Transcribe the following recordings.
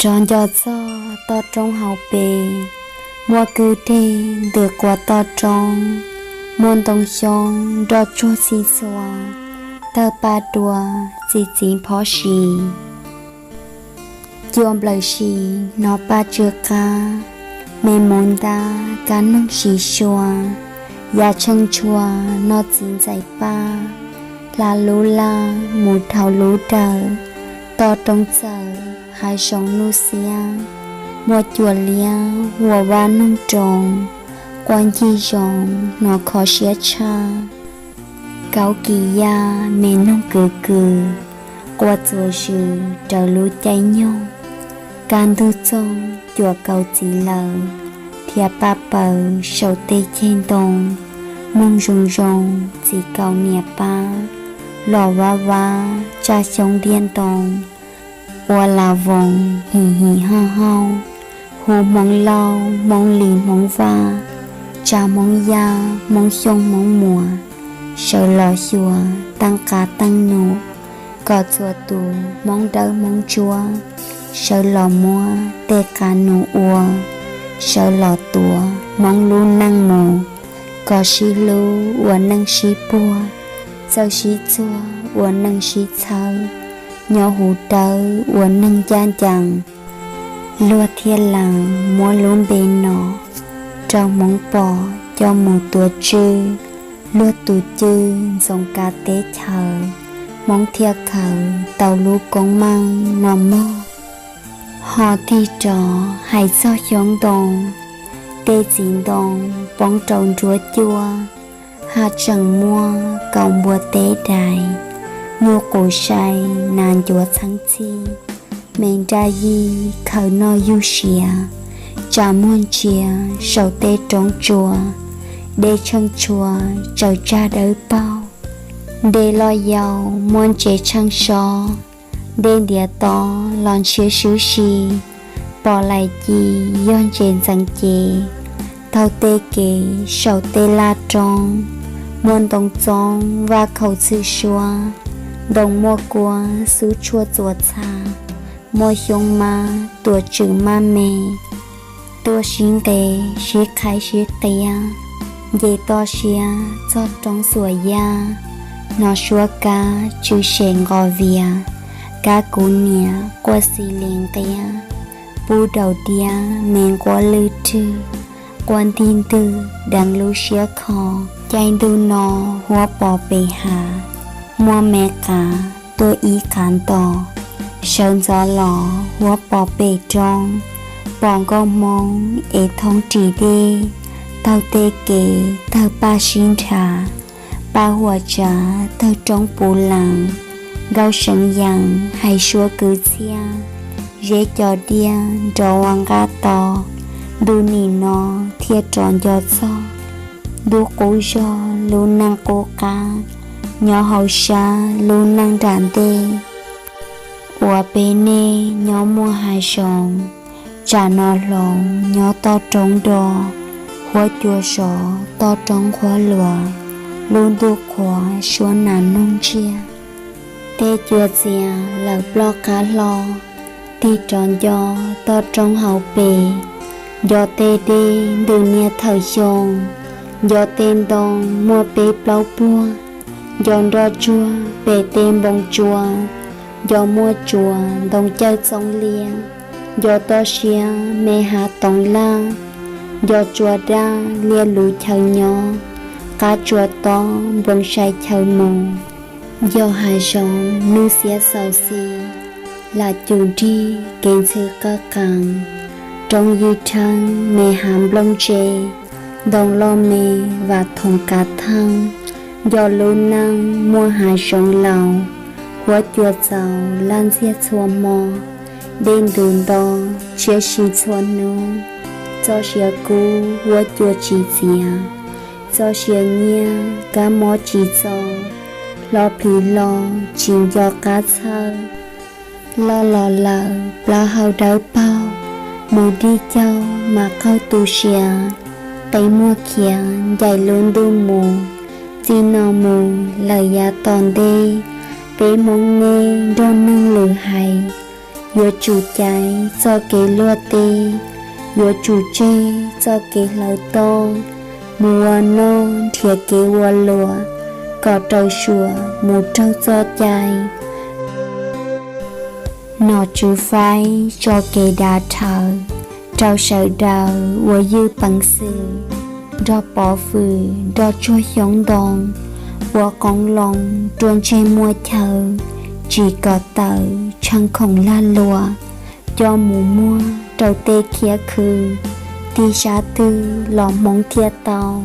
Rov nco txog toj roob hauv pes, muaj kwj deg ntws quas toj roob, muaj ntoo xyoob nroj tsuag txhij txhua, tawg paj dua txi txiv phob si. Cua nplawm si hnov paj tsw qab, me moov ntab kab noog si sua, yam tsheej tshua noj txiv ntxais paj, hla lub laj mus dhau lub dawm, toj roob txawm hav zoov nuj xiab, muaj cua liab huam vaj noog roos, quaj ncig zoo hnov kho siab tshaj. Kaub kis yaj me noog kwv kws, quaj txuas zws raws lub caij nyoog. Kaj ntug txoog cuam kaus txiv lawm, thiab paj paws saum tej ceg ntoo, noog zoo zoo txiv kaus niam pab, los vab vab tsaj xyoob ntiaj ntoo, ua las voos him him hauj hauj, hu hmoov lauj hmoov lis hmoov vaj, tsa hmoov yaj hmoov xyoo hmoov muas, sawv los xyuas teej qav teej num, kom txhua tus hmoov dawb hmoov ntsuab, sawv los muab tej qav num ua, sawv los tuav hmoov lub neej mus, kom sib hlub ua neej sib puag, txawj sib txuag ua neej sib txhawb, nyob huv dawb ua neej ncaj ncees. Luag thiaj lees muab lub npe no rau hmoov pom coj mus tuav tswj luag tus cwj ntxoov kav teb chaws, hmoov thiaj khaws tau lub koob meej no mog. Ho tig rov hais txog xyoob ntoo, tej txiv ntoo poob rau nruab cuaj, haj tseem muaj kaus npua teb dais, nyuj qus sai nas ncuav txheeb txhij, me nraj yij khaws noj yug siav, tsa muag ntsia saum tej roob tsua, dej tsheej tshua tsaws tsag dawb paug, dej loj yau muaj ntses tsheej sob, dej ntiav tod los ntshiab swb si, pom laim ci yog ntses ntxeev ces, taug tej kev saum tej laj roob, muaj ntoo txoob vaj khaum txhwj suab, ntoo muaj kua xub tshuaj txuas txha, muaj xyoob mab tuav tswm maj me, tuaj sib nqes sib qhaib sib qiab, nce toj siab txog roob xuas yaj, hnov suab kab tsw sem nqos vias, kab kuv niam quaj xis li nqiab, pub daus diab me nquab lwj rwg, quaj ntig ntwg deev lub siab kho. Caij ntuj no huab pos pem hav, muaj me qav tuaj ib qav nto, sawv ntxov los huab pos pem roob, pom nkauj hmoob ev thoob ris dej, taug tej kev tawg paj sib nrhav, paj huam tsav tawg roob puv lees, nkauj seev yees hais suab kwv txhiaj, zeb co diaj nrov ua nqaj to, ntuj nim no thiaj rov nco txog, ntuj qub zog lub neej qub qab, nyob hauv sab lub neej nram ntej. Uas peb nej nyob muaj hav zoov, tsam no hloov nyob toj roob do, huab cua sov toj roob qhuab luas, lub ntuj qhuav suab nas noog ntsiag. Tej cua txias lawm ploj qab hlo, tig rov nco toj roob hauv pes, nco tej dej ntws niaj thawm xyoo, nco tej ntoo muaj peb plaub puag, nco nroj tsuag pem tej npoo tsua, nco muaj tsuas ntoo cawj txoov liab, nco toj siab me hav toov laj, nco tsua daj liaj lus chaw nyob, qab tsua tob nploos sai chaw mus, nco hav zoov nuj xiab xaus xis, lam cum nrig kev ntxhw qawj qees, roob ywj rheeb me hav nplooj ntse, ntoo loj me vam thoom kav theej, nco lub neej muaj hav zoov laus, huab cua txaus laj ntxiag txhua hmo, dej ntws nto tshiab si txhua hnub, txoj sia kub huab cua tsis txiav, txoj sia nyiaj kab mob tsis txo, hlo plhis hlo tsis nco qab txhawj. Loj los lawm plaub hau dawb paug, mus dig caug mas qaug tu siav, qe muag khiav ncaim lub ntuj mus, txij no mus lawm yav tom ntej, peb hmoob nej nrog neeg lwm hais, Yuav tsum caiv txoj kev luaj teb, yuav tsum tseg txoj kev hlawv toj, mus ua noj nrhiav kev ua luam, kom rau suav mus raug txoj cai. Nom tswv faib tso kev dav dhawv rau sawv daws uas ywj peev xwm nrog pov fwm nrog tsuag xyoob ntoo, ua qoob loo rua ntseg muaj chaw, tsis kom tawm tshee khoom lag luam coj mus muag rau tej khiab khw, tig sab twg los Hmoob thiaj tau,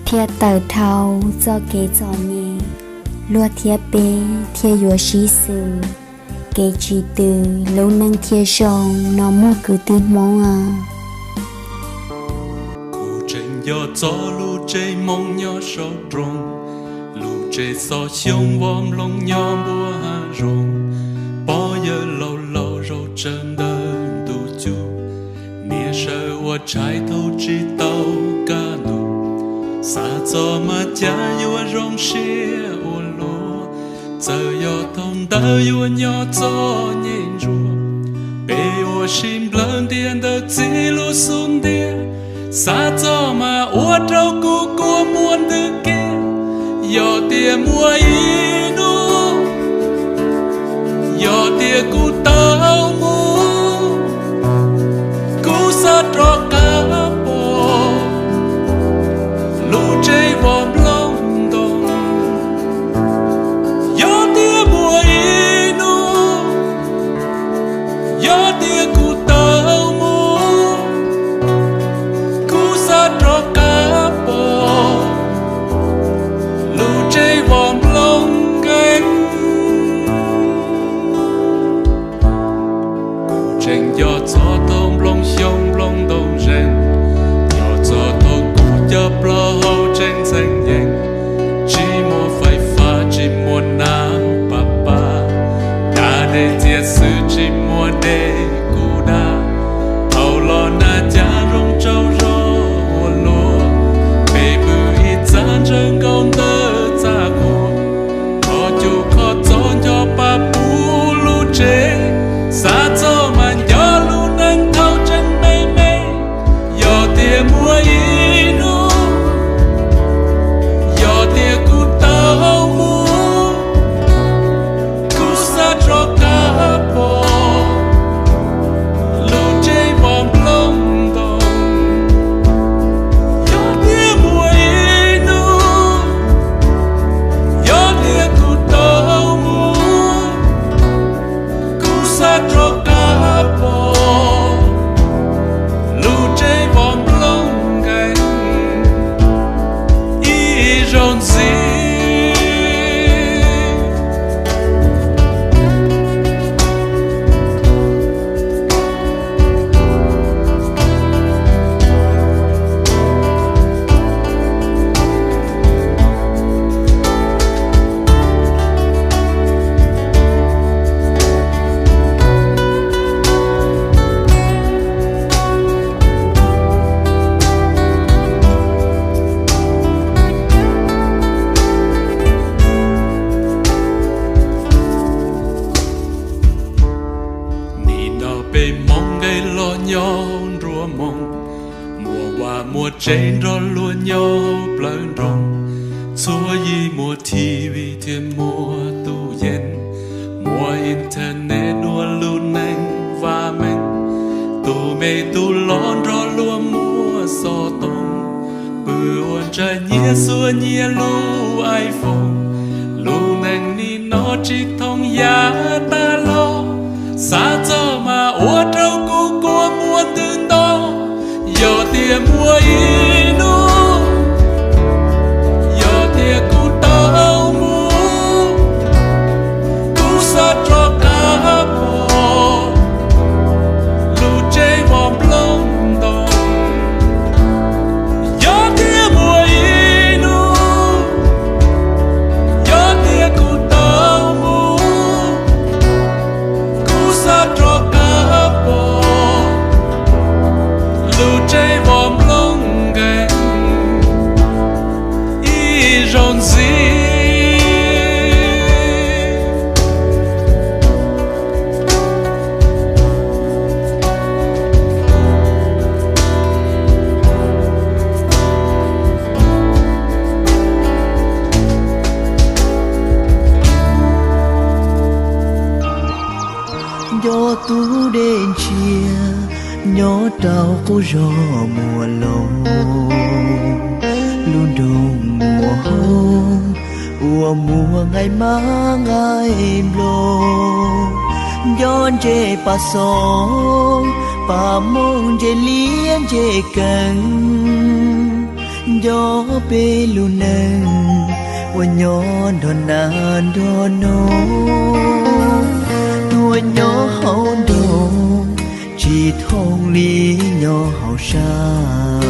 thiaj tawm dhau txoj kev txom nyem, luag thiab peb thiaj yuav sib xws, kev tsis tw lub neej thiaj zoo no muaj kwv tij Hmoob a. Kuv tseem nco txog lub tsev Hmoob nyob saum nroog, lub tsev xov xyoob vov nplooj nyob npuab hav zoov, pog yawg laus laus zaum tsawv ntawm ntuj cub, niam sawv ua tshais thaum tsis tau kaj ntug, xav txog mas cas yuav zoo siab ua luaj, txawm yog thaum ntawd yuav nyob txom nyem ntsuav, peb ua si nplawg ntiag ntawm txiv lub xub ntiag, xav txog mas ua rau kuv kua muag ntws kiag, yog tias muaj ib hnub, yog tias kuv tau mus, kuv xav rov qab pom lub tsev vov nplooj ntoo, yog tias muaj ib hnub, yog tias kuv tau mus, kuv xav rov qab pom lub tsev vov nplooj nkeeg. Kuv tseem nco txog thaum nplooj xyoob nplooj ntoo zeeg, nco txog thaum kuv cov plaub hau tseem ntxhee yeej, tsis muaj fais fab tsis muaj nab pab pab, da dej txias xwb tsis muaj dej kuv da, thaum los nag cas zoo tsaug zog ua luaj, peb pw ib txaj ntsawg nkaus ntawm txaj qhua, qhov cub qhov txob ncho pa puv lub tsev, xav txog mas nco lub neej thaum tseem me me, yog tias muaj ib hnub, yog tias kuv tau mus, kuv xav rov qab pom lub tsev vov nplooj ntoo, yog tias muaj ib hnub, yog tias kuv tau mus, kuv xav rov qab pom lub tsev vov nplooj nkeeg ib zaug ntxiv. Nim no peb Hmoob nqes los nyob nruab moos, muaj vaj muaj tsev nrog luag nyob plawv nroog, txhua yim muaj T V thiab muaj tus yees, muaj internet dua lub neej vaj meej, tus me tus loj nrog luag muaj xov tooj, pw ua ntshav nyiaj xuas nyiaj lub iPhone, lub neej nim no tsis thooj yav tas los, xav txog mas ua rau kuv kua muag ntws nto, yog tias muaj ib hnub, yog tias kuv tau mus, kuv xav rov qab pom lub tsev vov nplooj ntoo, yog tias muaj ib hnub, yog tias kuv tau mus, kuv xav rov qab pom lub tsev vov nplooj Qub dej ntsiag nyob rau qub zos Muas Loos, lub nroog Muas Hoob uas muaj nqaij mab nqaij nploos, nco ntses pas xoos, pas mooj, ntses liab ntses kees, nco peb lub neej uas nyob nrog nas nrog noog, tuaj nyob hauv nroog tsis thooj li nyob hauv sab.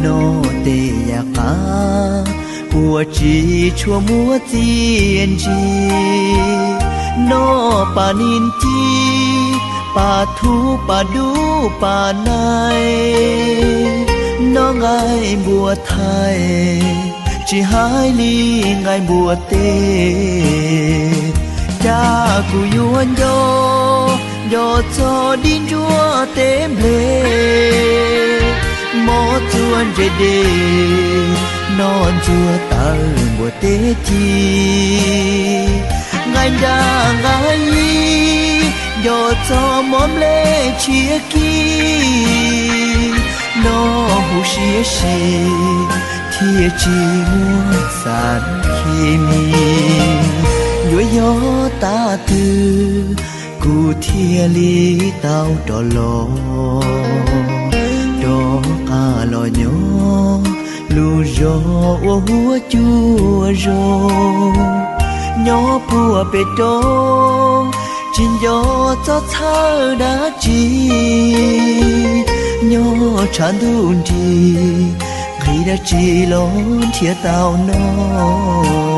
Noj tej yam qab uas tsis tshua muaj txiaj ntsig, noj pas niag cib, pas thuv, pas dub, pas naig, noj nqaij npua thaij, tsis hais li nqaij npua teb. Cas kuv yuav nco, nco txog dib ntsuab teb nplej, mob txuas ntses dej, noj ntxuag tawv npua teb ci, nqaij nraj nqaij yig, nco txog mob nplej tshiab kib, noj huv siab si thiaj tsis muaj xav khes mis. Yuav yog tas twg kuv thiaj li tau rov los, rov qab los nyob lub zos uas huab cua zos, nyob puag pem roob tsis nco txob txhawj dab tsi, nyob tshav ntuj nrig, nqhis dab tsi los nrhiav tau noj.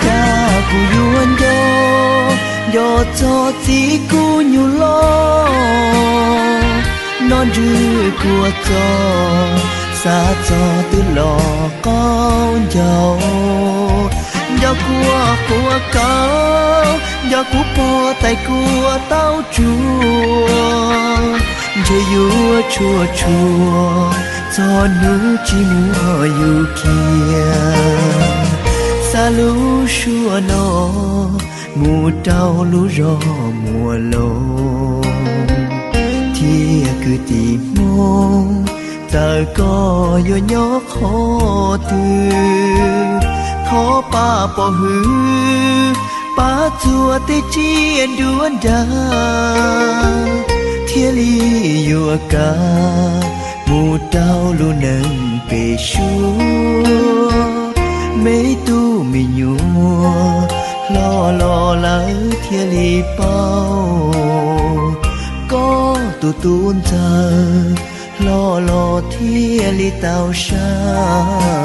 Cas kuv yuav nco, nco txog txiv kuv nyuj loj, noj ntsws kuaj txog, xav txog twb los qaub ncaug, nco kuaj quav kauv, nco kuv pog tais kuaj taub tsuag, ntshe yuav tshuaj tshuaj txog hnub tsis muaj yus kiag. Xa lub suab no mus rau lub zos Muas Loos, thiab kwv tij Hmoob, txawm koj yuav nyob qhov twg, thov pab pov hwm, pab txuag tej tsiaj nruab nrag, thiaj li yuav kam mus rau lub neej pem suab. Me tub me nyuam hlob los lawv thiaj li paub, koj tus tub ntxawg hlob los thiaj li tau sab.